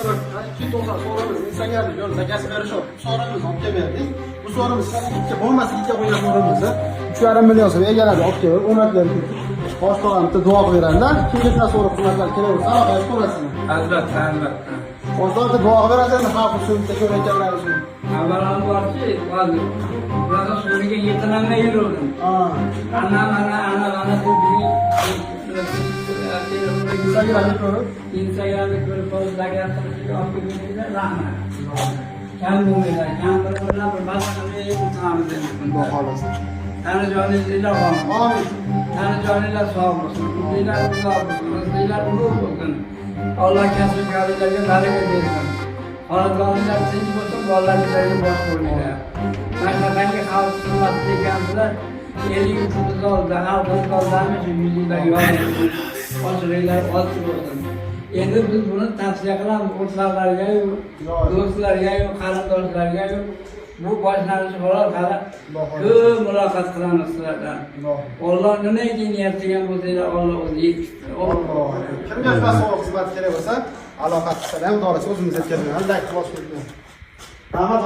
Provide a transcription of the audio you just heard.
290 so'rimiz Instagramda ko'rib zakaz berishib, so'rimiz olib kelib berdik. Bu so'rimiz ikki bo'lmasa ikki qo'ygan so'rimiz 3,5 million so'm egalari olib kelib, o'rnatib ketdik. Bosh tog'am bitta duo qilib beradilar. Kimga shunaqa so'ri xizmatlar kerak bo'lsa, aloqa qilib ko'rasizlar. Albatta, albatta. Bosh tog'a duo qilib berasiz, endi xalq uchun, bitta ko'rayotganlar uchun. Avvalamborki, hozir bunaqa so'riga yetolmay yuruvdim. Ana mana, ana mana bu bizning Instagramda ko'rib, Instagramda ko'rib qolib, zakaz qilib olib kelganingizda rahmat. Kam bo'lmanglar, kam bir bilan bir maza qilib o'tiramiz endi. Xudo xohlasa. Tani joningiz ilohim. Amin. Tani joninglar sog' bo'lsin, umringlar uzoq bo'lsin, rizqinglar ulug' bo'lsin. Alloh kasb-koringlarga baraka bersin. Xonadoninglar tinch bo'lsin, bolalaringizga bosh bo'linglar. Mana shunaqangi xalq xizmatida ekansizlar, ellik yurtimiz oldida, xalqimiz oldida hamisha yuzinglar yorug' bo'lsin, ochig'inglar ochiq bo'lsin. Endi biz buni tavsiya qilamiz o'rtoqlarga-yu, do'stlarga-yu, qarindoshlarga-yu. Bu boshlanishi xolos, hali ko'p muloqot qilamiz sizlar bilan. Alloh nimaga niyat qilgan bo'lsanglar, Alloh o'zi yetkazsin. Alloh. Kimga shunaqa so'ri xizmat kerak bo'lsa, aloqa qilsalar ham, xudo xohlasa o'zimiz yetkazib beramiz. Like bosib qo'ying. Rahmat.